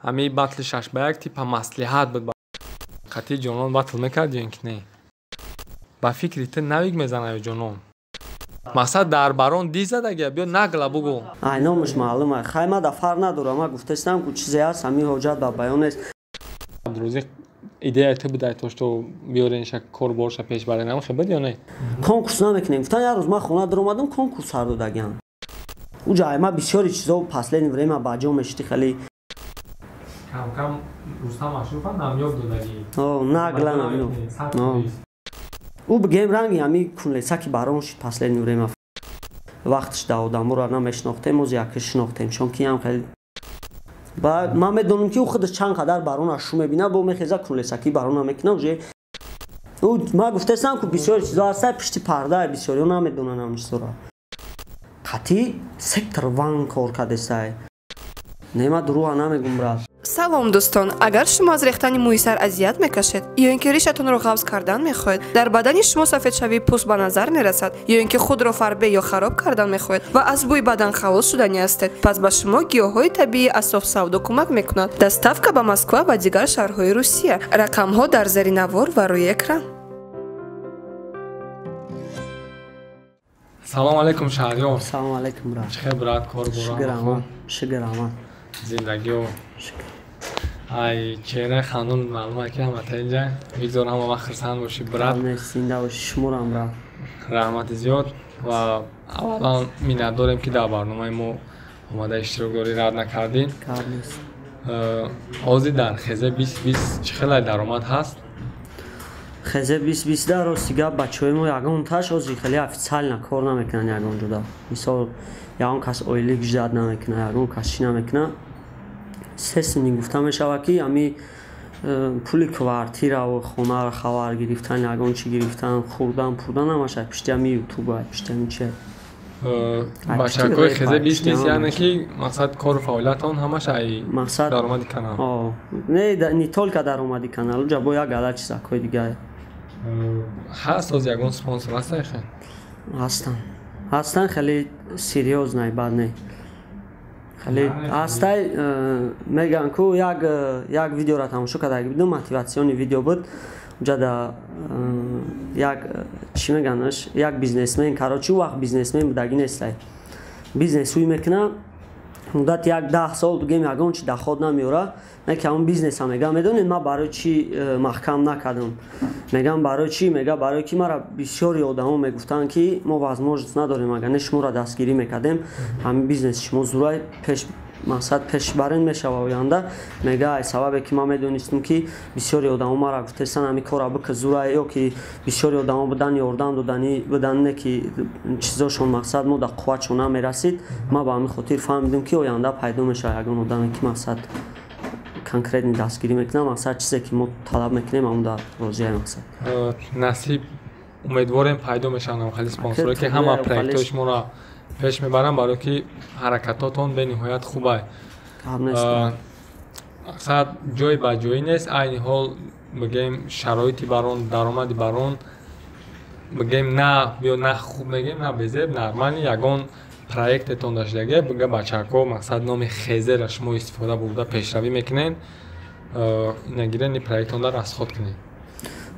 Ҳамин батли 6 ба 1 типа маслиҳат буд. Қатъи Ҷонон батл мекард ё ин ки не? Ба фикри ту, Навик мезана ё Ҷонон? Мақсад, дар барон ди задагия, биё нагла бугӯ. Ай, номаш маълум ай. Хай, ма да фарқ надорам, ма гуфтастам ку, чизе ҳаст, ҳамин ҳоҷат ба баён нест. Абдурозиқ, идеяи ту будай, то что биёренша, корборша пеш барен, ам хел буд ё не? Конкурс намекунем гуфтан. Як рӯз ман хона даромадам, конкурс сар додагиам. Уҷа ай ма бисёри чизо последнее время ба ҷо мешити хеле. Камкам Рустам Ашуфа намёб додагӣ. Нагла намёб. Ӯ бигем, ранги ҳами кунлесаки барон шид последнее время. Вақтш да одаморо намешинохтем, оз яке шинохтем, чунки ам хеле. Ба ман медонам, ки ӯ худаш чанд қадар барона шу мебина, бо мехеза, кунлесаки барона мекуна уже. Ӯ ман гуфтастам, ку бисёри чизо ҳаста пишти парда, бисёриҳо намедонанд ҳамин чизоро. Қатъи Сектор Ван кор кардестай. Не, ман дурӯға намегум, брат. Салом, дӯстон! Агар шумо аз рехтани мӯи сар азият мекашед ё ин ки ришатонро ғафз кардан мехоҳед, дар бадани шумо сафедшавии пӯст ба назар мерасад, ё ин ки худро фарбе ё хароб кардан мехоҳед ва аз бӯи бадан халос шуданӣ ҳастед, пас ба шумо гиёҳҳои табиии Асоф Савдо кӯмак мекунад. Доставка ба Москва ва дигар шаҳрҳои Русия. Рақамҳо дар зери навор ва рӯи экран. Салом алейкум, Шаҳриёр. Салом алейкум, брат. Чӣ хел, брат, кор? Шукр, шукр. Зиндагио? Ай, чеҳраи хандон маълума, ки ҳамата инҷа. Бигзор ҳама вақт хурсанд бошӣ, брат. Зинда бошӣ, шуморам, брат. Раҳмати зиёд ва аввалан миннатдорем, ки дар барномаи мо омада иштирок дорӣ, рад накардӣ. Ҳозир дар Хезе 2020 чӣ хелай даромад ҳаст? Хезе 2020 да, рости гап, бачаҳои мо ягон таш ҳозир хеле официально кор намекунанд ягон ҷода. Мисол, ягон кас ойлик ждать намекунад, ягон кас чӣ намекунад. Естественно, гуфта мешавад, ки ҳами пули квартираву хонаро хабар гирифтан, ягон чӣ гирифтан, хӯрдан, пурдан, ҳамаш ай пишти ҳами Ютуб, ай пишти ҳами чи. Бачакҳои Хезе 2020, яъне ки мақсад, кору фаъолиятон ҳамаш ай мақсад даромади канал? Не, не только даромади канал, уҷа бо як гала чизакҳои дигар. Ҳаст ҳозир ягон спонсор ҳаста хел? Ҳастанд, ҳастанд, хеле серьёзный, бад не, хеле ҳастай. Мегӯянд ку, як видеоро тамошо карда будам, мотивационный видео буд. Уҷада як, чӣ меганаш, як бизнесмен, короче, ӯ вақт бизнесмен будагӣ нестай, бизнес ӯй мекунад, муддати як 10 сол бигем, ягон чи доход намеёра, не ки ҳамон бизнеса. Мега, медонед, ман барои чӣ маҳкам накардам? Мегам, барои чӣ? Мега, барое ки мара бисёри одамо мегуфтанд, ки мо возможность надорем, агар не шуморо дастгирӣ мекардем, ҳамин бизнеси шумо зурай пеш, мақсад, пешбарен мешава оянда. Мега, ай сабабе ки ман медонистам, ки бисёри одамо мара гуфтестан, ҳамин кора бика, зурай, ё ки бисёри одамо будан, ёрдам додани будан, не ки чизошон, мақсад, мо дар қувватшон намерасид. Ман ба ҳамин хотир фаҳмидам, ки оянда пайдо мешава ягон одаме, ки, мақсад, конкретный дастгирӣ мекунад, мақсад, чизе ки мо талаб мекунем, ҳамон дар розияи, мақсад. Насиб, умедворем, пайдо мешаванд хеле спонсоре, ки ҳама проектҳои шуморо пеш мебарам, барое ки ҳаракатотон бениҳоят хубай. Мақсад, ҷой ба ҷоӣ нест. Айни ҳол, бигем, шароити барон, даромади барон, бигем, на биё, на хуб мегем, на безеб, нормальный. Ягон проектетон даштаге, бига, бачаҳако, мақсад, номи Хезера шумо истифода бурда пешравӣ мекунед, инагирен, проектонда расход кунед.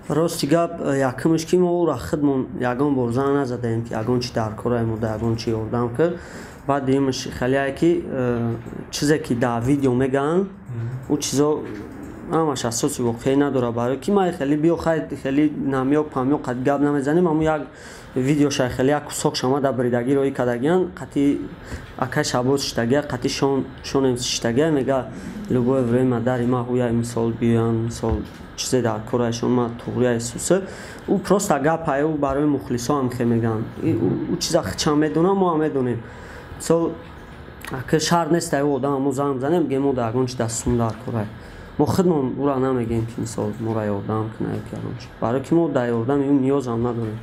Рости гап, якумш, ки мо ӯра худмон ягон бор занг назадаем, ки ягон чи дар кораи мо, да ягон чи ёрдам кард. Баъд дуюмш, хеле ки чизе ки дар видео мегаанд, ӯ чизо ҳамаш асоси воқеӣ надорад. Барое ки ман хеле, биё, хай, хеле намёк памёк қад гап намезанем. Ҳамун як видеоша, хеле як кусок шама дар бридагӣ роӣ кардагиян, қатъи акай Шабоз шиштагия, қатъи шонем шиштагия. Мега, любое время дари ма ҳуяй, мисол, биёян, мисол, чизе дар кораашон, ма туғрияи суса. Ӯ просто гапае, ӯ барои мухлисо ҳам хе мегӯянд. Ӯ чиза хичам медонам, мо ҳам медонем. Мисол, ака, шарт нест ай одам мо занг бизанем, бигем, мо дар ягон чи дастсум дар корай. Мо худмон ӯра намегӯем, ки, мисол, моро ёрдам куна ё ки ягон чи, барое ки мо дар ёрдами ӯ ниёзам надорем.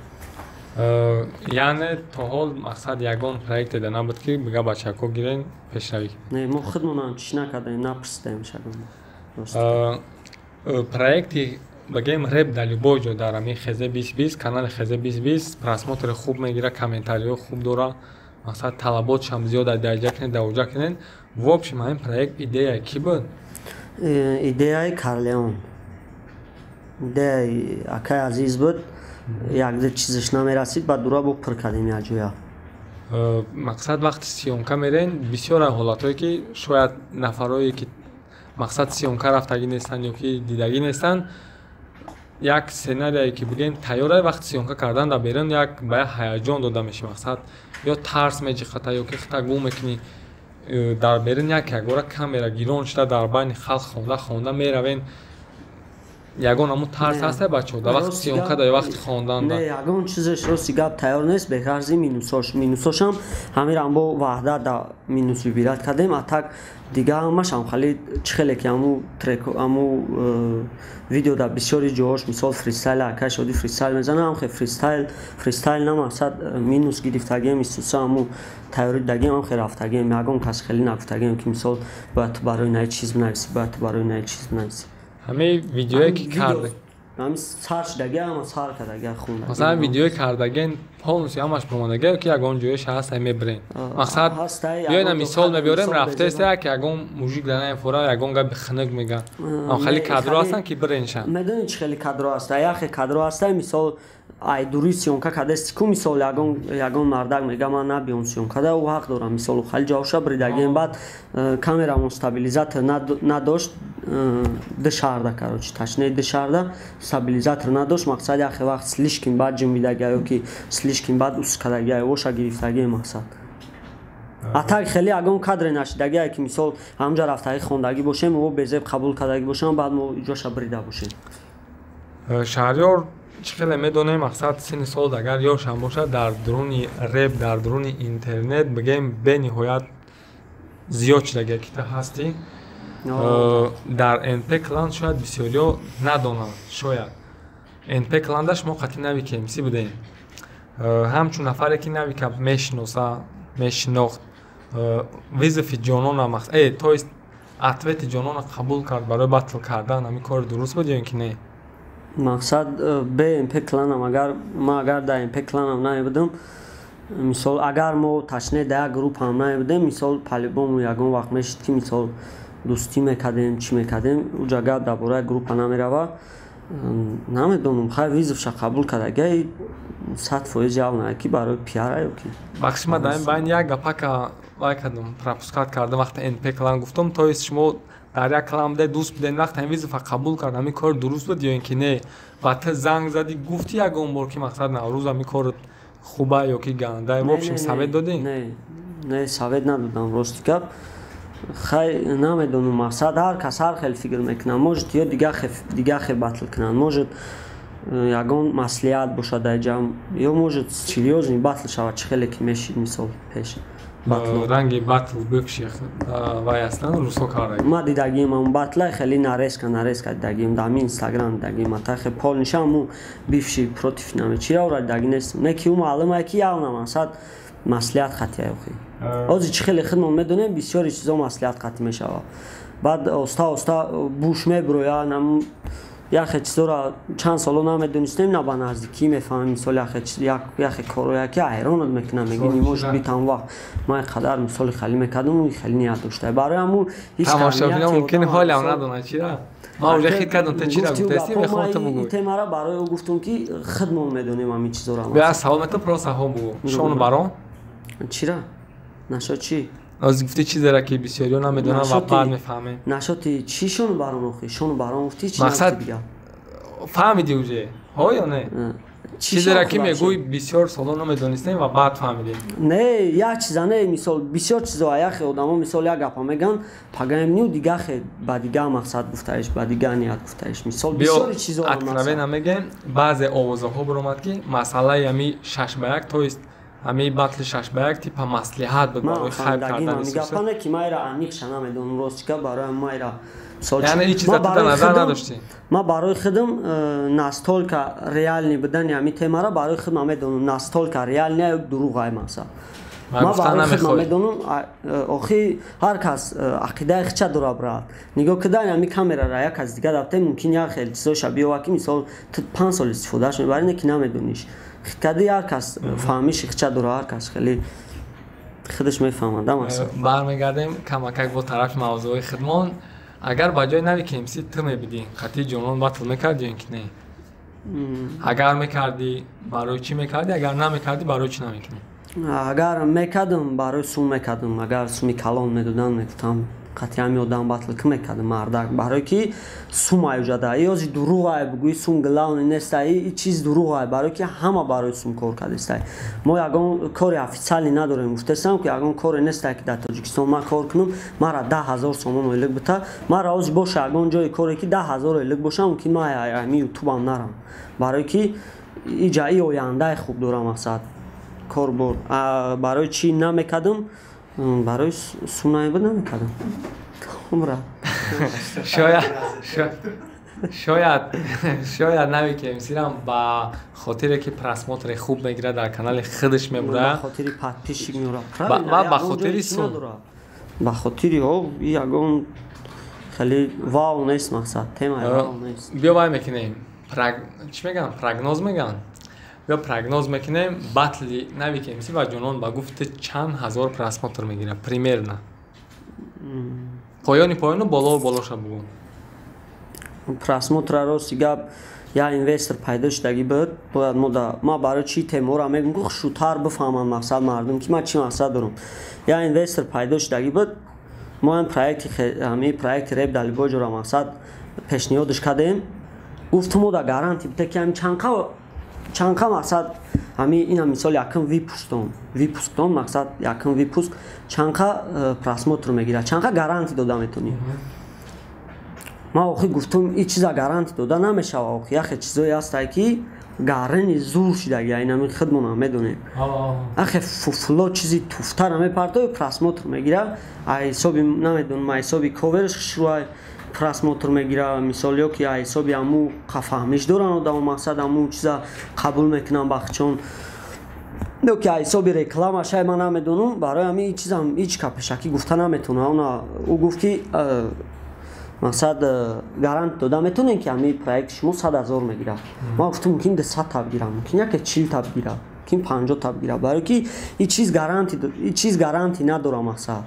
Яъне то ҳол, мақсад, ягон проекте да набуд, ки бига, бачаҳако, гирен, пешравӣ? Не, мо худмонам чӣ накардаем, напурсидаем шагон. Проекти, бигем, реп дар любой ҷо, дар ҳамин Хезе 2020, канали Хезе 2020 просмотри хуб мегира, комментариҳо хуб дора, мақсад, талаботшам зиёд, дар ҷа кунед, дар оҷа кунед. В общем, ҳамин проект идея кӣ буд? Идеяи Карлеон, идеяи акай Азиз буд, якду чизаш намерасид, баъд дура бо пур кардем якҷоя. Мақсад, вақти съёмка мерен, бисёр ҳолатҳое ки шояд нафарое ки, мақсад, съёмка рафтагӣ нестанд ё ки дидагӣ нестанд, як сценарие ки бигӯем тайёра, вақти съёмка кардан дар берун як ба як ҳаяҷон дода мешавад, мақсад, ё тарс меҷиқата, ё ки хита гум мекунӣ. Дар берун як ягора камера гирон шуда, дар байни халқ хонда хонда меравен, ягон ҳамун тарс ҳаста, бачаҳо, дар вақти съёмка да ё вақти хондан? Не, ягон чизеш, рости гап, тайёр нест, беғарзи минусош. Минусошам ҳамирам бо Ваҳдат да минус выбирать кардем, а так дига ҳамашам хали чӣ хеле ки ҳаму трек, ҳаму видео да бисёри ҷоҳош, мисол, фристайл, акай Шодӣ фристайл мезана, ҳам хе фристайл, фристайл на, мақсад, минус гирифтагием, истуса ҳаму тайёрӣ дагием, ҳам хе рафтагием, ягон кас хеле нагуфтагием, ки мисол бояд ту барои наи чиз бинависӣ, бояд ту барои наи чиз бинависӣ. Ҳамаи видеое ки карда Ҳами сар шудаги, ҳама сар кардаги, хундаги. Масалан, видеои кардагин полностью ҳамаш бомондаги ки ягон ҷояш ҳаст, мебирен? Мақсад, биёна мисол мебиёрем, рафтаеста як ягон мужик дар фора ягон габи хунук мега, ам хеле кадро ҳастанд ки биреншанд? Медонӣ, чӣ хеле кадро ҳаста? Яхе кадро ҳаста, мисол, ай дури съёмка кардасти ку, мисол, ягон мардак мега, ман набиём съёмка да, ӯ ҳақ дорам, мисол, хали ҷавобша бридагием. Баъд камерамон стабилизатор надошт, ду шаҳрда, короче, точнее, ду шаҳрда стабилизатор надошт. Мақсад, яхе вақт слишком бад ҷимбидагия ё ки слишком бад ус кардагия, оша гирифтагие, мақсад. А так хеле ягон кадре нашидагие, ки мисол ҳамҷа рафтагӣ хондагӣ бошем, мо безеб қабул кардагӣ бошем, баъд мо иҷоша брида бошем. Шаҳриёр, чӣ хеле медонем, мақсад, синни сол агар ёшам бошад, дар дуруни реп, дар дуруни интернет, бигем, бениҳоят зиёд шудагия ки ту ҳастӣ дар НП Клан. Шояд бисёриҳо надонанд, шояд НП Кланда шумо қатъи Нави КМС будем. Ҳамчун нафаре ки Навика мешиноса, мешинохт, вызови ҷонона, то есть ответи ҷонона қабул кард барои батл кардан, ҳамин кори дуруст буд ё ин ки не? Мақсад, б МП Кланам, агар ма агар дар МП Кланам намебудам, мисол, агар мо, точнее, дар як группаам намебудем, мисол, по-любому ягон вақт мешид, ки мисол дӯстӣ мекардем, чӣ мекардем, уҷа гап дар бораи группа намерава. Намедонам, хай, вызовша қабул кардагай, 100% явна, ки барои пиара ё ки. Бахши, ма дар ин байн як гапака вай кардам, пропускать кардам. Вақте НП Клан гуфтам, то есть шумо дар як клан буде, дӯст будем, вақте ҳамин вызова қабул кард, ҳамин кор дуруст буд ё ин ки не? Ва ту занг задӣ, гуфтӣ ягон бор, ки, мақсад, Наврӯз, ҳамин кор хуба ё ки ганда? В общем, совет додӣ? Не, не, совет надодам, рости гап. Хай, намедонам, мақсад, ҳар кас ҳар хел фикр мекунад. Может, ё дига хел батл кунанд, может, ягон маслиҳат бошад дар ҷамъ, ё может, серьёзный батл шавад, чӣ хеле ки мешид, мисол, пеш. Ранги батл бывших вай ҳастанд, русо кардаги. Ма дидагием ам батла, хеле нарезка, нарезка дидагием, дар ҳамин Инстаграм дидагием, ата хе полниша аму бывший против наме чира ора дидаги нестам. Не ки ӯ маълума, ки явна, мақсад, маслиҳат хатия охи. Ҳозир чӣ хеле худмон медонем, бисёри чизо маслиҳат қатъӣ мешавад, баъд оста оста буш мебурояд. Яхе чизоро чанд соло намедонистем, на ба наздикӣ мефаҳмем. Мисол, яхе корое ки ҳайронат мекунам, меги, не может быть, ҳам вақт ман қадар, мисоли, хеле мекардам, хеле ният дошта барои ҳамун. Тамошобино мумкин ҳолам надонанд чира ман уже хит кардам, ту чира гуфтаси, мехоҳам ту бугӯй. Темара барои ӯ гуфтум, ки худмон медонем ҳамин чизоро. Бия, савол метам, просто ҳо бугӯ. Шону барон. Чира нашо чӣ? Оз гуфти чизеро, ки бисёриё намедонам ва баъд мефаҳмем. Нашоти чӣ шону барон? Охи, шону барон гуфти чӣ? Мақсад, фаҳмиди уже, ҳо ё не, чизеро ки мегӯй, бисёр соло намедонистем ва баъд фаҳмидем? Не, як чиза не, мисол, бисёр чизо яхе одамо, мисол, як гапа меган, пагаем ню дигахе ба дигар мақсад гуфтаиш, ба дигар ният гуфтаиш, мисол, бисёри чизо. Откровенно мегем, баъзе овозаҳо баромад, ки масъалаи ҳами 6 ба 1, то есть ҳамаи батли 6 ба 1 типа маслиҳат буд барои хайп кардани. Гапа не, ки майра аниқша намедонам, ростика, барои майра. Яъне ин чиза ту дар назар надоштӣ? Ман барои худам настолько реальный будани ҳамин темара барои худ ман медонам, настолько реальный дурӯғ ай, мақсад, ман барои худ ман медонам. Охи, ҳар кас ақидаи хича дора, брат. Нигоҳ кидан ҳамин камерара як кас дига дафте, мумкин як хел чизоша биёва, ки мисол, ту 5 сол истифодааш мебарӣ, не ки намедониш. Хиткади, ҳар кас фаҳмиши хича дора, ҳар кас хеле худаш мефаҳмад, да, мақсад. Бармегардем камакак бо тарафи мавзӯи хидмон. Агар ба ҷои Нави КМС ту мебидӣ, қатъи Ҷонон батл мекардӣ ё ин ки не? Агар мекардӣ, барои чӣ мекардӣ? Агар намекардӣ, барои чӣ намекунӣ? Агар мекардам, барои сум мекардам. Агар суми калон медодам, мегуфтам, қатъи ҳами одам батл ки мекардам, мардак, барое ки сум аюҷада. Ёзи дурӯғ ай, бугӯи сум главный неста, и чиз дурӯғ ай, барое ки ҳама барои сум кор кардестай. Мо ягон кори официалӣ надорем. Гуфтестам, ки ягон коре нестай, ки дар Тоҷикистон ман кор кунам, мара 10 000 сомон ойлик бита. Мара ози боша ягон ҷои коре, ки 10 000 ойлик боша, мумкин ман ами Ютубам нарам, барое ки иҷа и ояндаи хуб дора, мақсад кор бур. Барои чӣ намекардам? Барои сум наебуд, намекардам. Умра. Шояд Нави КМСирам ба хотире ки просмотри хуб мегирад, дар канали худаш мебура. Ба хотири подписчик меора. Ва ба хотири сум. Ба хотири о ягон хеле вау нест, мақсад тема вау нест. Биё, вай мекунем, чӣ мегӯянд, прогноз мегӯянд. Биё, прогноз мекунем: батли Нави КМС ва Ҷонон ба гуфти чанд ҳазор просмотр мегирад примерно? Поёни поёну боло болоша бугун. Просмотра, рости гап, я инвестор пайдо шудагӣ буд. Бояд мо да ма барои чӣ темаро мегӯм, ки хушрӯтар бифаҳманд, мақсад мардум, ки ман чӣ мақсад дорам. Я инвестор пайдо шудагӣ буд. Мо ҳам проекти, ҳамин проекти реп дар Либоҷора, мақсад пешниҳодш кардем. Гуфт, мо да гарантия бита, ки ҳамин чанқа чанқа, мақсад ҳами ина мисол якм выпусктон, мақсад якм выпуск чанқа просмотр мегирад, чанқа гарантия дода метонӣ? Ман охи гуфтум, и чиза гарантия дода намешава. Охи яхе чизое ҳастае, ки гарини зур шидаги, инами худмонам медонем. Ахе фуфло, чизи туфтара мепартои, просмотр мегира. А ҳисоби намедонам, а ҳисоби коверш хушрӯай просмотр мегира, мисол, ё ки а ҳисоби аму қафаҳмиш доран одамо, мақсад аму чиза қабул мекунан бахчон, ё ки а ҳисоби реклама шай, ман намедонам. Барои ҳамин чизам ҳеҷ ка пешакӣ гуфта наметавона. Она ӯ гуфт, ки мақсад гарант дода метонем, ки ҳамин проекти шумо 100 000 мегирад. Ман гуфтам, мумкин 200 та бигирам, мумкин яке 40 та бигирад, мумкин 50 та бигирад, барое ки и чиз гарантия надора. Мақсад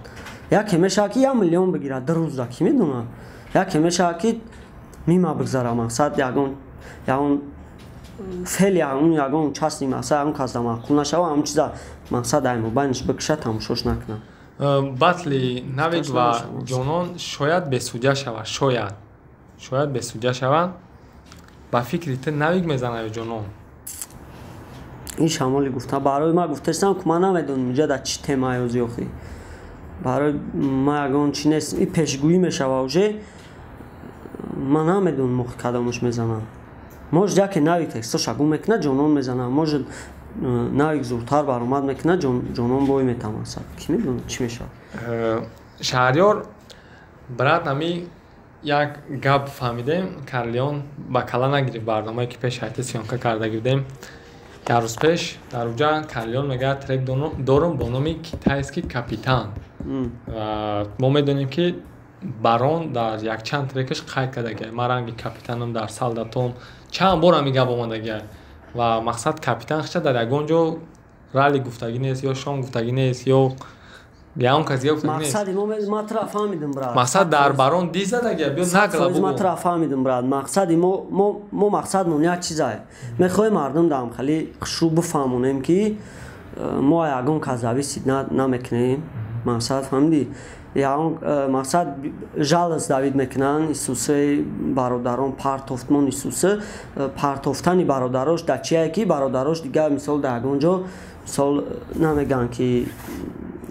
яке мешавад, ки 1 миллион бигирад 2 рӯза, ки медонад, яке мешавад, ки мима бигзара. Мақсад ягон феъли ягон частни, мақсад ягон кас да маъқул нашава, ҳамн чиза мақсад ай мобайниш бикша, тамошош накунад. Батли Навик ва Ҷонон шояд бесудя шавад, шояд бесудя шаванд. Ба фикри ту, Навик мезанад ё Ҷонон? Ин шамоли гуфта, барои ман гуфтастам, ки ман намедонам инҷа дар чӣ темае ози. Охи барои ман ягон чӣ нест, и пешгӯӣ мешава уже. Ман намедонам охи кадомаш мезанад. Может, яке Навик текстоша гум мекунад, Ҷонон мезанад, может, Навик зудтар баромад мекунад, Ҷонон бой метамасад. Ки медонад, чӣ мешавад. Шаҳриёр брат, ами як гап фаҳмидем, Карлеон ба кала нагирифт. Барномае, ки пеш ҳайти съёмка карда гирдем як рӯз пеш, дар уҷа Карлеон мегӯяд, трек дорум бо номи «Китайский капитан». Мо медонем, ки Барон дар якчанд трекаш қайд кардагиай: «Ман ранги капитанам дар солдатом». Чанд бор ҳами гап омадагиай ва мақсад капитан хича дар ягон ҷо Ралли гуфтагӣ нест ё Шон гуфтагӣ нест ё ягон кас дига гуфтагӣ нест. Мақсади мо, ма тура фаҳмидим, брат. Мақсад дар Барон диз задагия, биё нагла. Бугу, ма тура фаҳмидим, брат. Мақсади мо мақсадмон як чизае: мехоҳем мардум даам хеле хушрӯ бифаҳмонем, ки мо ягон кас зависит намекунем. Мақсад фаҳмидӣ, ягон мақсад жалость давид мекунанд Исусе, бародарон партофтмон. Исусе партофтани бародарош дар чие, ки бародарош дигар, мисол, дар ягон ҷо, мисол, намегӯянд, ки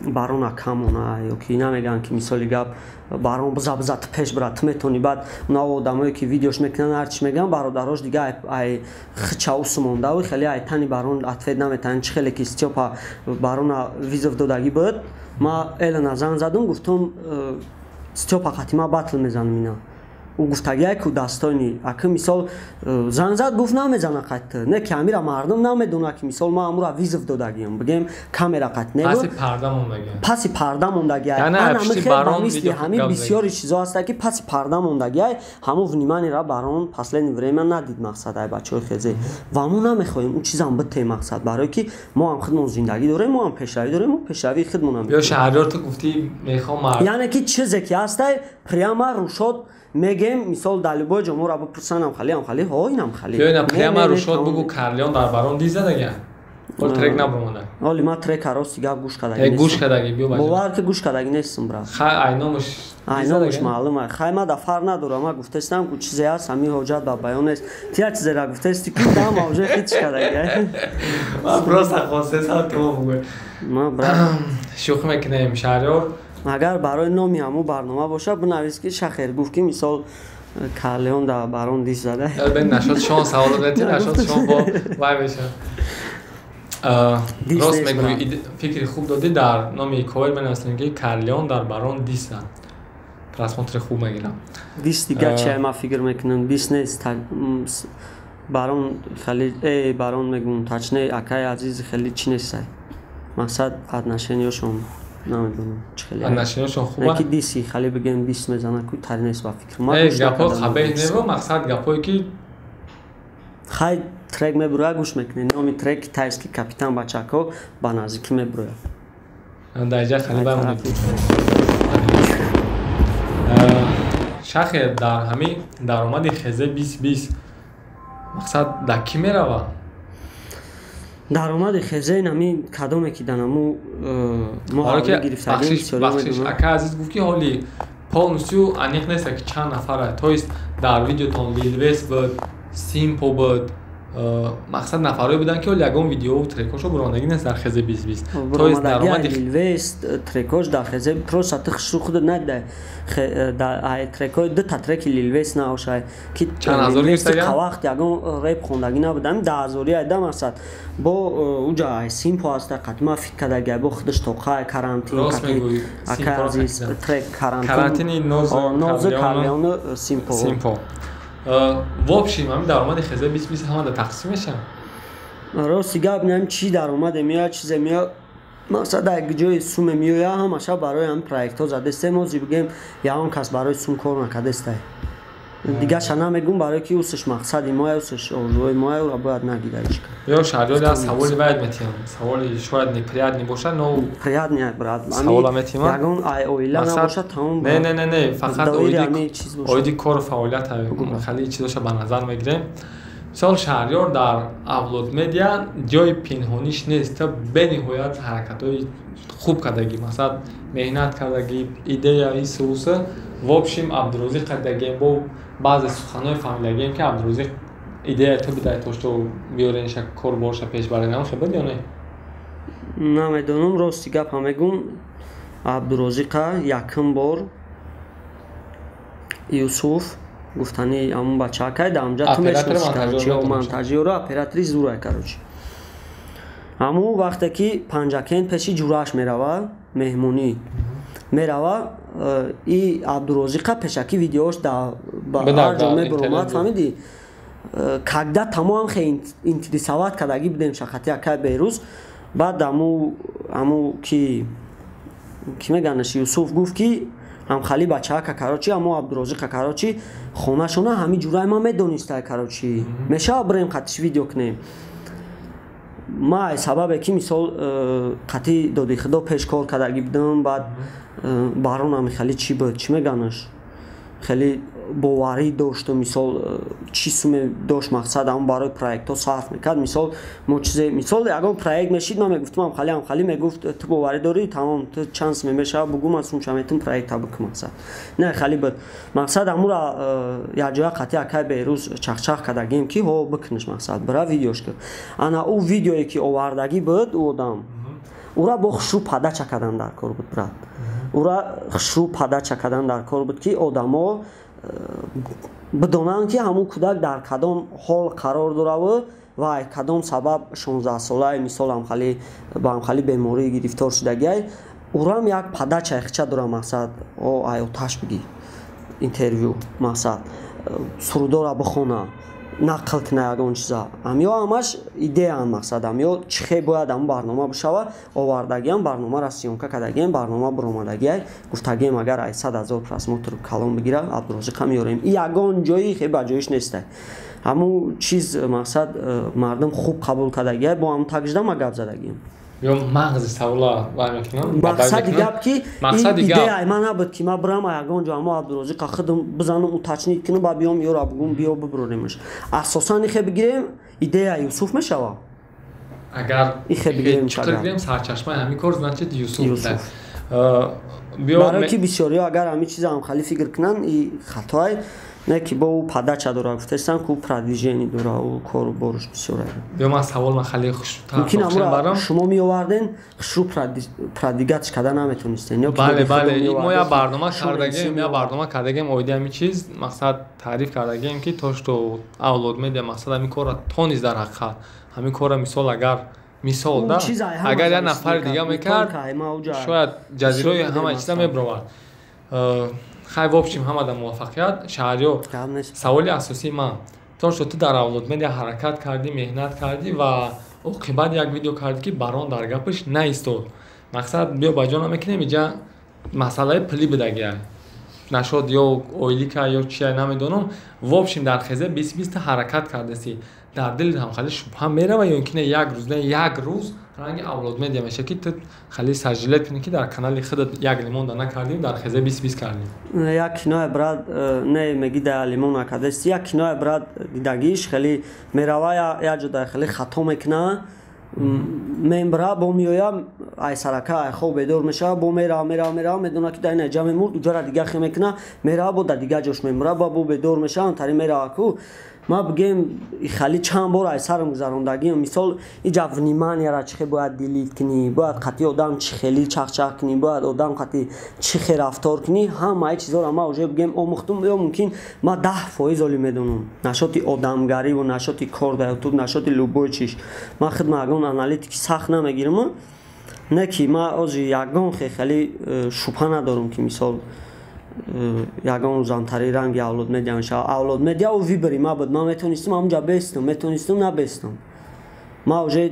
Барона камона, ё ки намегӯянд, ки мисоли гап, Барон, биза, биза, ту пеш бира, ту метавонӣ. Баъд уна одамое, ки видеош мекунанд, ҳарчи мегӯянд, бародарош дига ай хича усу мондаву хеле ай тани Барон ответ наметаҳанд. Чӣ хеле ки Стёпа Барона вызов додагӣ буд, ма Элена занг задум, гуфтум, Стёпа қатима батл мезанам. Ина Ӯ гуфтагиай ку дастони аки мисол занг зад, гуфт намезана қат. Не ки ҳамира мардум намедона ки мисол ма ҳамура вызов додагиам. Бигем камера қат не. Паси парда мондагиай. Паси парда мондагиай. Ана мисли ҳамин бисёри чизо ҳаста ки паси парда мондагиай, ҳамун внимание ра барон последнее время надид мақсад ай бачаҳои хезе. Ва мо намехоҳем ӯ чизам битем мақсад, барое ки мо ҳам худмон зиндагӣ дорем, мо ҳам пешравӣ дорем, мо пешравии худмонам. Ё Шаҳриёр, ту гуфтӣ мехоҳам яъне ки чизе ки ҳастай прямо рушод мегем, мисол дар любой ҷо моро бипурсанд, амхали амхали, ҳо инам хали. Ё ина прямо рушод бугу, Карлион дар барон дис задага. Ҳол трек набуромада. Ҳоли ман трека рости гап гӯш кардаги. Гӯш кардаги биё бача. Бовар ки гӯш кардаги нестам, брат. Хай, айномаш. Айномаш маълум ай. Хай, ман да фарқ надорам, ман гуфтестам ку чизе ҳаст, ҳамин ҳоҷат ба баён нест. Ти як чизера гуфтести ку дам уже хич кардаги. Ман просто хостесам ки мо бугӯй. Ма брат. Шӯхӣ мекунем, Шаҳриёр. Агар барои номи ҳамун барнома бошад, бинавис ки Шахер гуфт ки мисол Карлеон дар барон дис зада. Бен нашод шон савол додем, нашод шон бо вай мешавад. Рост мегӯӣ, фикри хуб додӣ, дар номи ковер менависем ки Карлеон дар барон дис зад. Просмотр и хуб мегирам. Дис дигар чи ман фикр мекунам, дис нест. Барон хеле барон мегӯм, точнее акаи азизи хеле чӣ нестай. Мақсад отношения шон намедонам чӣ хеле. Отношения шон хуба? Ки диси хеле бигем дис мезана ку тари нест ба фикр. Ма гапҳо хабеҳ нево, мақсад гапҳое ки хай, трек мебуроя, гӯш мекунед. Номи трек «Тайский капитан», бачако, ба наздикӣ мебуроя. Дар иҷа хеле бамонед. Шахе, дар ҳамин даромади хезе 2020 мақсад дар кӣ мерава? Даромади хезе нами кадоме ки данаму мо гирифтагим. Ака азиз гуфт ки ҳоли полностью аниқ нест ки чанд нафара, то есть дар видеотон Лилвес буд, Симпо буд, мақсад нафарое буданд ки ҳоли ягон видеову трекошо бурондагӣ нест дар хезе 2020. То есть даромади Лилвес трекош дар хезе просто ты хушрӯ худат надидай трекои, дута треки Лилвес наошай ки вақт ягон реп хондагӣ набудам, 10 000 айда мақсад бо уҷа Симпо ҳаста, қатима фит кардагиай, бо худаш тоқай карантин ака азиз трек карантини Нози Карлеону Симпо. Симпо. В общем, ҳамин даромади хезе 2020 ҳама да тақсим мешавад? Рости гап, нам чӣ даромаде меояд, чизе меояд, мақсад як ҷои суме меояд, ҳамаша барои ҳамин проектҳо задестем. Ҳозир бигем ягон кас барои сум кор накардестай. Дигарша намегум, барое ки усш мақсади моя, усш орзуҳои моя, ӯра бояд нагида ҳеч кас. Ё Шаҳриёр, як саволи вайд метиҳам, саволи шояд неприятный бошад, но приятный, брат. Савола метиҳам. Ягон оила набошад, тамом. Не, не, не, не, фақат оиди кору фаъолият, хеле чизоша ба назар мегирем. Мисол, Шаҳриёр дар Авлод Медиа ҷои пинҳониш нест, та бениҳоят ҳаракатҳои хуб кардагӣ, мақсад меҳнат кардагӣ, идея исуса. В общем, Абдурозиқ кардагем, бо баъзе суханҳои фаҳмидагем ки Абдурозиқ идея ту бидай, то что биёренша, кор борша пеш баренам, хе буд ё не? Намедонам, рости гапа мегум, Абдурозиқа якум бор Юсуф гуфтани ҳамун бачаакай дар ҳамҷа ту мешиносӣ, короче, монтажёро, оператори зурай, короче. Ҳамун вақте ки Панҷакент пеши ҷурааш мерава, меҳмонӣ мерава, и Абдурозиқа пешакӣ видеош ҳар ҷо мебуромад, фаҳмидӣ? Когда тамомам хе интересовать кардагӣ будем шахати акай Берӯз. Баъд аму ки меганаш, Юсуф гуфт ки ҳамхали бачаака, короче, амо Абдурозиқа, короче, хонашона ҳами ҷураи ман медонистай, короче, мешава бирем қатиш видео кунем. Ма сабабе ки мисол қатъи доди худо пеш кор кардагӣ будам, баъд баронам хеле чӣ буд, чӣ меганаш, хеле боварӣ дошту, мисол чӣ суме дошт, мақсад ҳамон барои проектҳо сарф мекард. Мисол мо чизе, мисол ягон проект мешид, ман мегуфтам ҳамхали ҳамхали, мегуфт ту боварӣ дорӣ, тамом, ту чанд суме мешава бугӯ, ман сумша метум проекта бикун. Мақсад не хеле буд, мақсад ҳамура якҷоя қатъи акай Берӯз чахчах кардагим ки ҳо бикуниш, мақсад бира видеош кун. Ана ӯ видеое ки овардагӣ буд, ӯ одам ура бо хушрӯ подача кардан дар кор буд, брат, ура хушрӯ подача кардан дар кор буд, ки одамо бидонанд ки ҳамун кӯдак дар кадом ҳол қарор дораву ва кадом сабаб 16-солаи мисол ҳамхали ба ҳамхали беморӣ гирифтор шудагиай. Урам як подача и хича дора, мақсад о ай оташ бигӣ. интервю мақсад сурудора бихона, нақл кина ягон чиза. Ҳамё ҳамаш идеяам мақсад, ҳамё чӣ хел бояд ҳамн барнома бишава, овардагиам, барномаро съёмка кардагиам, барнома буромадагиай, гуфтагиам агар ай 100 000 просмотр калон бигира, Абдурозиқа меёрем. И ягон ҷои хел ба ҷоиш нестай. Ҳамун чиз мақсад мардум хуб қабул кардагиай, бо ҳамн такжда ма гап задагиам. Ё мағзи савола вай мекунам. Мақсади гап ки идеяи ман набуд ки ман бирам ягон ҷо ҳамо Абдурозиқа худам бизанам, уточнить кунам, ба биём ёра бугум биё бибуроремаш. Асосан ихе бигирем, идея Юсуф мешава. Агар ихе бигирем, чиқир бигирем, сарчашмаи ҳамин кор значит Юсуф. Барои ки бисёриҳо агар ҳамин чиза ҳам хали фикр кунанд, и хатоай. Не ки бо ӯ подача дора, гуфтестам ки ӯ продвижение дора, ӯ кору борш бисёр. Биё ман савол ман хеле хуштар мумкин амро шумо меоварден, хушрӯ продвигать карда наметонистен. Бале, бале, мо я барнома кардагем, я барнома кардагем оиди ҳамин чиз, мақсад таъриф кардагем ки то что Авлод Медиа мақсад ҳамин корро тонист дар ҳақиқат. Ҳамин корро мисол агар мисол да агар як нафари дига мекард, шояд ҷазираи ҳама чиза мебировард. Хай, в общем, ҳамада муваффақият. Шаҳриёр, саволи асосии ман то что ту дар Авлод Медиа ҳаракат кардӣ, меҳнат кардӣ ва оқибат як видео кардӣ ки барон дар гапаш наистод. Мақсад биё ба ҷо намекунем, иҷа масъалаи пулӣ будагия нашод ё ойлика ё чия намедонам. В общем, дар хезе бист биста ҳаракат кардасӣ, дар дилит ҳам хеле шубҳа мерава ё ин ки не, як рӯз не, як рӯз ранги Авлод Медиа меша ки ту хеле сожалеть кунӣ ки дар канали худат як лимон да накардӣ, дар хезе бист бист кардӣ? Як киноя брат не меги да лимон накардасти, як киноя брат дидагиш хеле мерава, як ҷо да хеле хато мекуна, мембра, бо меоя, ай сарака ай хоб бедор мешава, бо мерава, мерава, мерава, медона ки дар ина ҷа мемурд, уҷара дига хе мекуна, мерава, бо дар дига ҷош мемура, бо бедор мешава, тари мерава ку. Ма бигем хали чанд бор ай сарам гузарондагиам. Мисол, иҷа вниманияра чӣ хел бояд делить кунӣ, бояд қатъи одам чӣ хели чахчах кунӣ, бояд одам қатъи чӣ хел рафтор кунӣ, ҳамаи чизоро ма уже бигем омӯхтум. Ё мумкин ма 10% оли медонам нашоти одамгариву нашоти кор дар ютуб, нашоти любой чиш. Ма худма ягон аналитики сахт намегирам, не ки ма ози ягон хеле шубҳа надорам ки мисол ягон рӯзамтари ранги Авлод Медиа мешава. Авлод Медиа ӯ выбори ма буд, ман метонистам ҳамунҷа бестам, метонистам набестам. Ма уже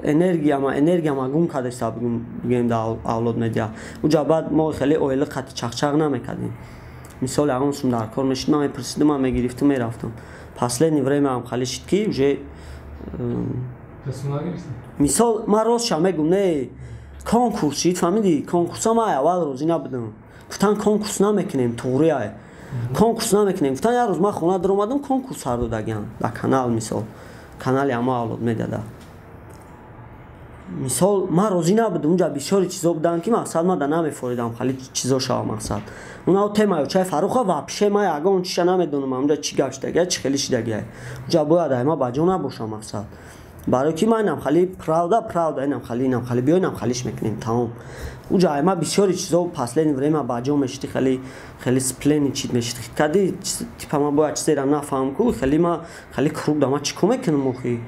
энергияма гум кардаста бигем дар Авлод Медиа. Уҷа баъд мо хеле оила қати чахчах намекардем. Мисол, ягон сум дар кор мешид, ман мепурсидам, ман мегирифтам, мерафтам. Последнее время ҳам хеле шид ки уже мисол ман ростша мегум, не конкурс шид, фаҳмидӣ? Конкурса ман аввал розӣ набудам. Гуфтан конкурс намекунем, туғрия конкурс намекунем. Гуфтан як рӯз ман хона даромадам, конкурс сар додагиам дар канал, мисол канали ҳама Авлод Медиада. Мисол ман розӣ набудам, унҷа бисёри чизо буданд ки мақсад ман да намефоридам, хали чизо шава мақсад. Уна темаю чай Фаруха вообще ман ягон чиша намедонам, унҷа чӣ гап шидагия, чӣ хели шидагия. Унҷа бояд ай ма ба ҷо набошам мақсад. Барои ки ман инам хали правда, правда, инам хали, инам хали, биё инам халиш мекунем, тамом. Уҷа ай ма бисёри чизо последнее время ба ҷо мешиди, хеле хеле сплени чит мешиди. Кади типа ман бояд чизеро нафаҳмам ку, хеле ма хеле круг да ман чӣ кор мекунам охи?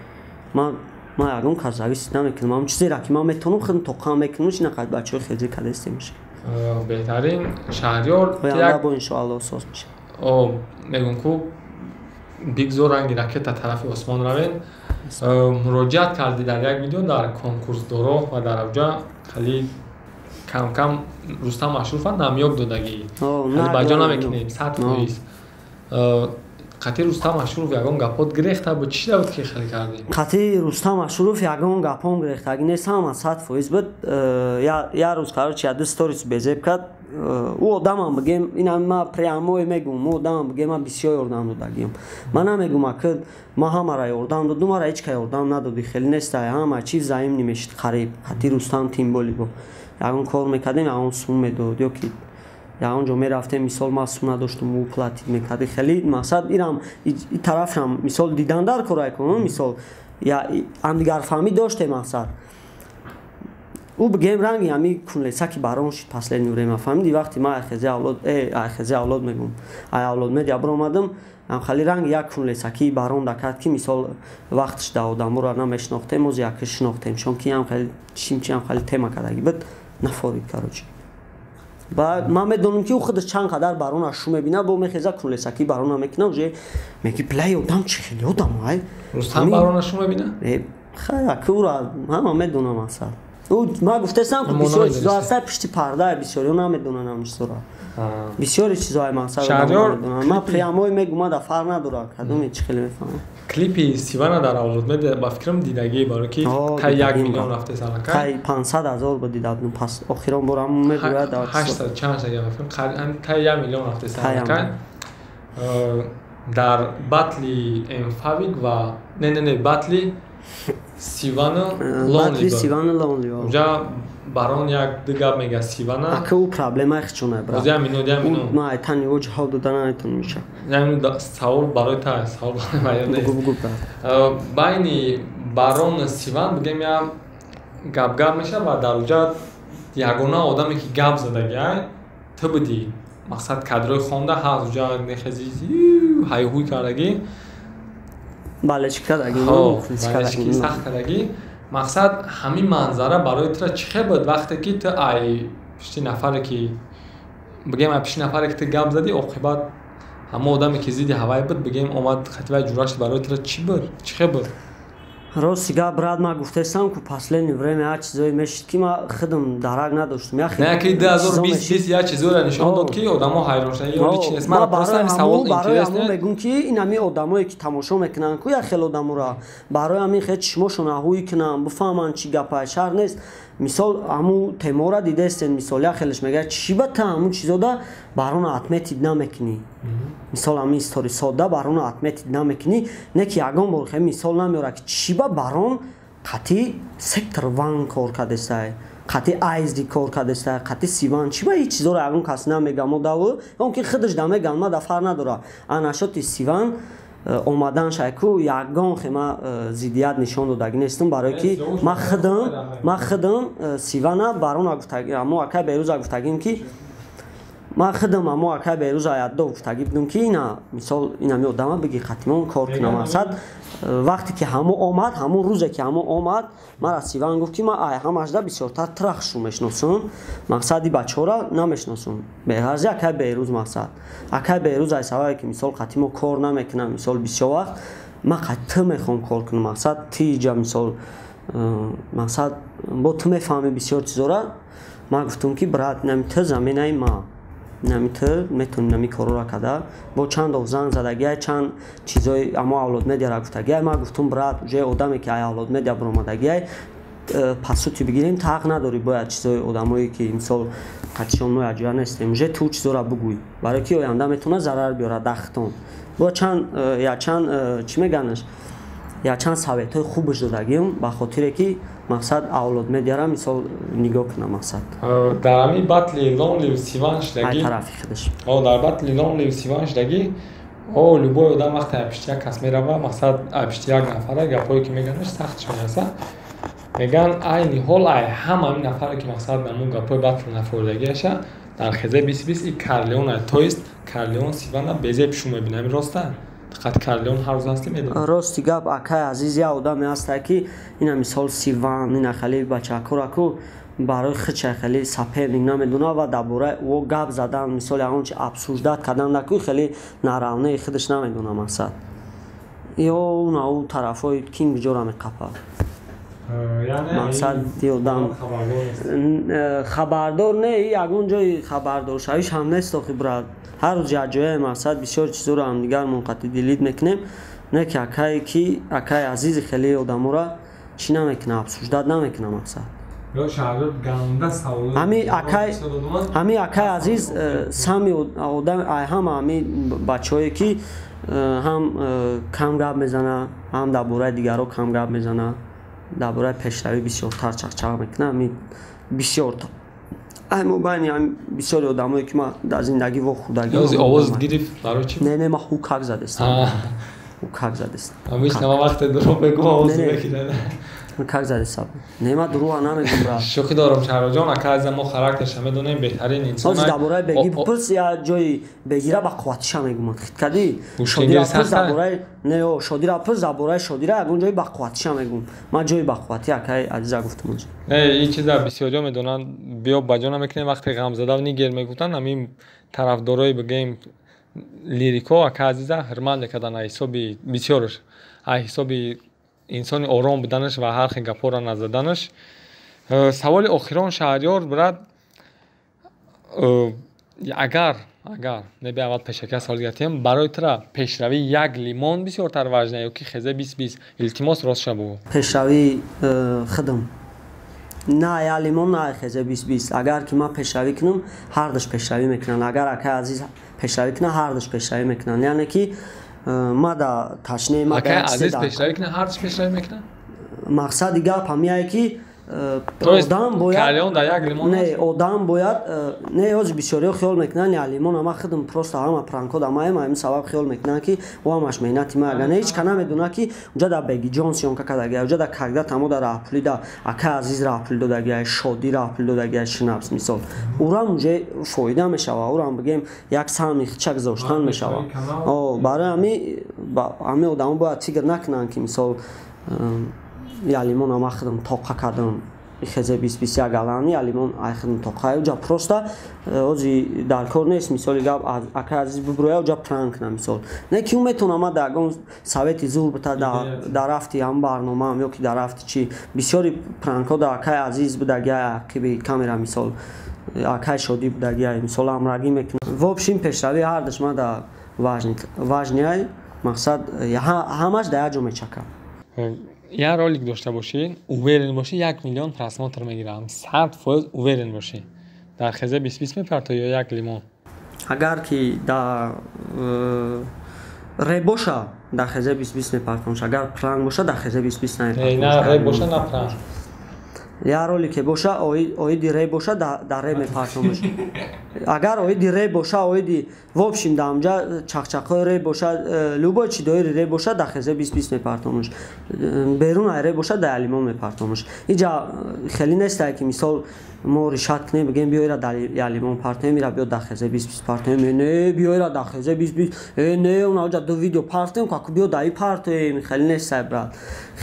Ман ягон кас зависит намекунам. Ҳамон чизеро ки ман метавонам худам тоқам мекунам, чи нақад бачаҳои хеле кадестем мешавад. Беҳтарин Шаҳриёр, оянда бо иншоалло соз мешавад. Мегӯм ку бигзор ранги ракета тарафи осмон равен. Муроҷиат кардӣ дар як видео дар конкурсдоро ва дар авҷа хеле кам-кам Рустам Ашуфа намёк додагӣ. Хеле ба ҷо намекунем, 100%. Қатъи Рустам Ашуров ягон гапот гирехта буд, чӣ буд ки хеле кардӣ? Қатъи Рустам Ашуров ягон гапом гирехтагӣ нест, ҳама 100% буд. Я рӯз короче я ду сторис безеб кард. Ӯ одамам бигем, ина ма прямой мегум, ӯ одамам бигем, ман бисёр ёрдам додагиам. Ман намегум аки ман ҳамаро ёрдам додум, мара ҳеҷ ка ёрдам надоди, хеле нестай, ҳама чиз взаимный мешид қариб. Қатъи Рустам тимболи бо. Ягон кор мекардем, ягон сум медод, ё ки ягон ҷо мерафтем, мисол ман сум надоштум, ӯ платить мекард. Хеле мақсад ирам и тарафам мисол дидан дар корай кун, мисол я ҳамдигарфаҳмӣ доштем мақсад. Ӯ бигем ранги ҳами кунлесаки барон шид последнее время, фаҳмидӣ? Вақти ман айхезе Авлод, айхезе Авлод мегум, ай Авлод Медиа баромадам, хали ранги як кунлесаки барон дакард ки мисол вақтш да одаморо намешинохтем, оз яке шинохтем, чунки ҳам хеле чим чи ҳам хеле тема кардагӣ буд, нафорид короче. Ба ман медонам ки ӯ худаш чанд қадар барона шу мебина, бо мехеза кунлесаки барона мекуна, уже меги плай одам чи хеле одам ай. Рустам барона шу мебина? Хай, аки ӯра ҳама медонам асал. Ӯ ман гуфтаистам ки бисёр чизо ҳаста пишти парда, бисёриҳо намедонанд ҳамин чизоро. Бисёри чизои мақсад намедонанд. Ман прямой мегум, ман да фарқ надорад, кадоме чи хеле мефаҳмам. Клипи Сивана дар Авлод Медиа ба фикрам дидагӣ, баро ки тай 1 миллион рафте салака. Тай 500 ҳазор буд дида будем, пас охирон бор ҳам мегӯяд 800 чанд шага ба фикрам тай 1 миллион рафте салака. Дар батли Эмфавик ва не батли Сивана Лонли. Батли Сивана Лонли. Уҷа барон як ду гап мега Сивана. Ака ӯ проблемаи хичона брат. Озя минут, я минут. Ма айтани ӯ ҷавоб дода наметонам миша. Я минут, савол барои та, савол барои ман нест. Бугу брат. Байни барон Сиван бигем я гап-гап меша ва дар уҷа ягона одаме ки гап задаги ай ту будӣ. Мақсад кадрои хонда ҳаст уҷа нехези ҳайҳуй кардаги. Балечки кардаги. Балечки сахт кардаги. Мақсад ҳамин манзара барои тура чӣ хел буд вақте ки ту ай пишти нафаре ки бигем ай пишти нафаре ки ту гап задӣ, оқибат ҳамон одаме ки зидди ҳавай буд, бигем омад хатибаи ҷура шуд, барои тура чӣ буд? Чӣ хел буд? Рости гап брат, ман гуфтаистам ку последнее время як чизое мешид ки ман худам дарак надоштам. Не, ки 2020 як чизоро нишон дод ки одамо ҳайрон шуданд. Ё ҳеч нест. Ман просто ҳамин савол барои ҳамон мегӯм ки ин ҳамин одамое ки тамошо мекунанд ку як хел одаморо барои ҳамин хел чишмошон аҳуй кунанд, бифаҳманд чӣ гапа, шарт нест. Мисол ҳамун темора дидаистен, мисол як хелеш мегӯяд чӣ ба та ҳамун чизода барона отметид намекунӣ. Мисол ҳамин истори сода барона отметид намекунӣ, не ки ягон бор хел мисол намеорад ки чӣ ба барон қатъи сектор ван кор кардестай, қатъи айзди кор кардестай, қатъи сиван, чӣ ба ҳеҷ чизоро ягон кас намега модаву, он ки худаш дамеган, ма да фарқ надорад. Анашоти сиван омадан шайку ягон хема зиддият нишон додагӣ нестам, барое ки ман худам сивана барона гуфтагӣ, амо акай Беруза гуфтагим ки ман худам амо акай Беруза яддо гуфтагӣ будам ки ина мисол инами одама биги қатимон кор кунам. Мақсад вақте ки ҳамо омад, ҳамон рӯзе ки ҳамо омад, мара Сиван гуфт ки ман ай ҳамашда бисёртар трахшу мешиносам, мақсади бачаҳоро намешиносам. Беғарзи акай Беруз, мақсад акай Беруз ай сабабе ки мисол қатимо кор намекунам, мисол бисёр вақт ман қати мехоҳам кор кунам, мақсад тиҷа мисол мақсад бо ту мефаҳми бисёр чизора. Ман гуфтам ки брат, нами ту заминаи ма, нами ту метавонӣ нами корора карда. Бо чанд ов занг задагиай, чанд чизои амо Авлод Медиара гуфтагиай. Ман гуфтам брат, уже одаме ки ай Авлод Медиа баромадагиай, пасути бигирем, ту ҳақ надорӣ бояд чизои одамое ки мисол қатишон мо якҷоя нестем, уже ту чизора бугӯй, барое ки оянда метавонад зарар биёрад дахтон. Бо чанд якчанд чӣ меганаш, якчанд советҳои хубаш додагиам ба хотире ки мақсад Авлод Медиара мисол нигоҳ кунам. Мақсад дар ҳамин батли Лонли Сиван шудагӣ ай тарафи худаш, дар батли Лонли Сиван шудагӣ, о любой одам вақте ай пишти як кас мерава, мақсад ай пишти як нафара гапҳое ки меганаш сахт шудааса. Меган айни ҳол ай ҳама ҳамин нафаре ки мақсад намун гапҳои батл нафоридагиаша дар хезе 2020 и Карлеон ай, то есть Карлеон Сивана безеб шу мебинам, роста? Фақат Карлеон ҳар рӯз ҳастӣ медонам. Рости гап акай азиз, як одаме ҳаста ки ина мисол Сиван, ина хеле бачакора ку барои худша хеле соперник намедонад ва дар бораи ӯ гап задан, мисол ягон чи обсуждать кардан даку хеле наравнаи худаш намедонам. Мақсад ё на ӯ тарафҳои ким ҷора меқапад. Мақсад одам хабардор не, ягон ҷои хабардоршавиш ҳам нест охи брат. Ҳар рӯз якҷояе, мақсад бисёр чизоро ҳамдигар мунқатӣ делид мекунем, не ки акае ки акаи азизи хеле одаморо чӣ намекунад, обсуждать намекунад. Мақсад ҳами акаи азиз сами одам ай ҳама ҳами бачаҳое ки ҳам кам гап мезана, ҳам дар бораи дигарро кам гап мезана, дар бораи пешравӣ бисёртар чақчақ мекунад. Ҳами бисёр ай мо байни ҳами бисёри одамое ки ман дар зиндагӣ вохӯрдагӣ. Овоз гирифт барои чӣ? Не, ман ҳукак задестам. Ҳукак задестам. Ҳамиш нама вақте дурӯғ мегӯм овоз мегирад. Как зади саб? Не, ма дурӯға намегум, брат. Шӯхӣ дорам, Шаҳрёрҷон, ака азиза, мо характерша медонем, беҳтарин инсон. Ҳозир дар бораи беги бипурс, я ҷои бегира ба қувватиша мегумад. Хит кардӣ? Шодира пурс дар бораи не, о, шодира пурс дар бораи шодира, ягон ҷои ба қувватиша мегум. Ман ҷои ба қуввати акаи азиза гуфтам онҷо. Не, ин чиза бисёриҳо медонанд, биё ба ҷо намекунем, вақте ғамзада нигер мегуфтанд, ҳамин тарафдорои бигӯем лирико ака азиза ҳурмат мекарданд аз ҳисоби бисёрш, аз ҳисоби инсони ором буданаш ва ҳар хел гапҳоро назаданаш. Саволи охирон, Шаҳрёр брат, агар не, би аввал пешакия савол гирифтем, барои тура пешравии як лимон бисёртар важна ё ки хезе 20-20? Илтимос, ростша бугӯ. Пешравии худам, на як лимон, на хезе 20-20. Агар ки ман пешравӣ кунам, ҳардуш пешравӣ мекунанд. Агар акаи азиз пешравӣ кунад, ҳардуш пешравӣ мекунанд. Яъне ки ма да ташнеи ма акаи азиз пешравӣ кунад, ҳардуш пешравӣ мекунанд? Мақсади гап ҳамияе ки одам бояд дар як лимон не, одам бояд не, ҳозир бисёриҳо хиёл мекунанд як лимон ама худам просто ҳама пранкҳо да маем, ҳамин сабаб хиёл мекунанд ки о ҳамаш меҳнати ма. Ага не, ҳеч ка намедонад ки уҷа дар Бегиҷон съёмка кардагия, уҷа дар когда тамо дар раҳпулӣ да ака азиз раҳпулӣ додагия, шодӣ раҳпулӣ додагия, шинапс мисол, урам уҷа фоида мешава, урам бигем як саҳми хича гузоштан мешава. Барои ҳами одамо бояд фикр накунанд ки мисол як лимон ама худам тоқа кардам, хезе 20-21 алани як лимон ай худам тоқа. Уҷа просто ҳози дар кор нест, мисоли гап, ака азиз бубуроя, уҷа пранк кунам, мисол, не ки ӯ метавона ма дар ягон совети зур бита дар рафти ҳам барномаам ё ки дар рафти чи. Бисёри пранкҳо дар акаи азиз будагия, ақиби камера, мисол, акаи шодӣ будагия, мисол, ҳамрагӣ мекунам. В общем, пешравии ҳардуш ма да важный, мақсад ҳамаш дар як ҷо мечакам. Як ролик дошта бошӣ, уверен бошӣ, 1 миллион просмотр мегирам, 100% уверен бошӣ, дар хезе 20-20 мепарто ё як лимон? Агар ки да реп боша, дар хезе 20-20 мепартомш, агар пранк боша, дар хезе 20-20 намепартомш. На реп боша, на пранк. Як ролике боша, оиди реп боша, дар реп мепартомш. Агар оиди реп боша, оиди в общем дар ҳамҷа чақчақҳои реп боша, любой чи доири реп боша, дар хезе 20-20 мепартомш. Берун ай реп боша, дар лимон мепартомш. Иҷа хеле нестае ки мисол мо решать кунем, бигем биёира дар ялимон партоем, ира биё дар хезе 20-20 партоем, не, биёира дар хезе 20-20, не, унаҷа ду видео партоем, как биё даи партоем. Хеле нестае, брат,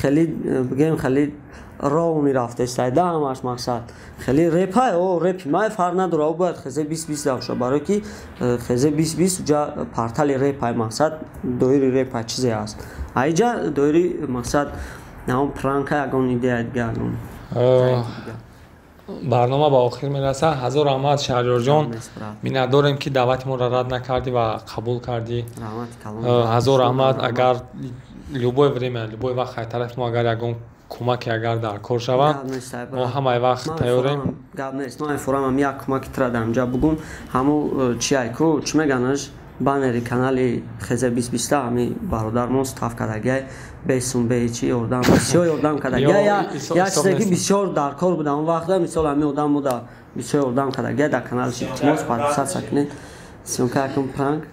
хеле бигем хеле ровный рафтестай да ҳамаш. Мақсад хеле репай, о репи май фарқ надора, о бояд хезе 20-20 давша, барое ки хезе 20-20 уҷа портали репай, мақсад доири репай чизе аст, а иҷа доири мақсад ҳамон пранка, ягон идея дига, ягон. Барнома ба охир мерасад. Ҳазор раҳмат, Шаҳриёрҷон, миннатдорем ки даъвати моро рад накардӣ ва қабул кардӣ. Ҳазор раҳмат. Агар любое время, любой вақт ай тарафи мо агар ягон кӯмаке агар дар кор шавад, мо ҳамаи вақт тайёрем. Гап нест, ман форамам як кӯмаки тира дар инҷа бугум. Ҳаму чи айку чӣ меганаш, баннери канали хезе 20-20-та ҳами бародармон став кардагиай, бесум бечи ёрдам, бисёр ёрдам кардагиай. Як чизе ки бисёр дар кор буда он вақта, мисол, ҳами одам буда, бисёр ёрдам кардагиай дар каналаш. Илтимос, подписаться кунед. Съёмка якум пранк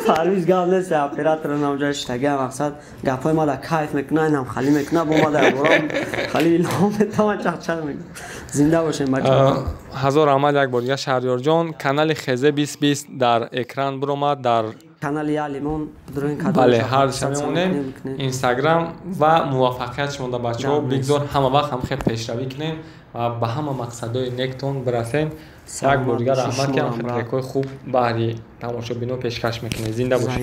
Парвиз, гап нест, оператор намҷа шитагиа, мақсад гапҳои мада кайф мекуна, инам хали мекуна, бо мада борам хали илҳом метавон, чақчақ мекуна. Зинда бошем, бачаҳо. Ҳазор раҳмат як бор дигар, Шаҳриёрҷон. Канали хезе 20-20 дар экран биромад, дар канали Ялимон. Бале, ҳарша мемонем инстаграм. Ва муваффақият шумо да, бачаҳо, бигзор ҳама вақт ҳам хел пешравӣ кунем ва ба ҳама мақсадҳои нектон бирасем. Як бор дигар раҳмат, ки ҳам трекҳои хуб баҳри тамошобино пешкаш мекунед. Зинда бошед.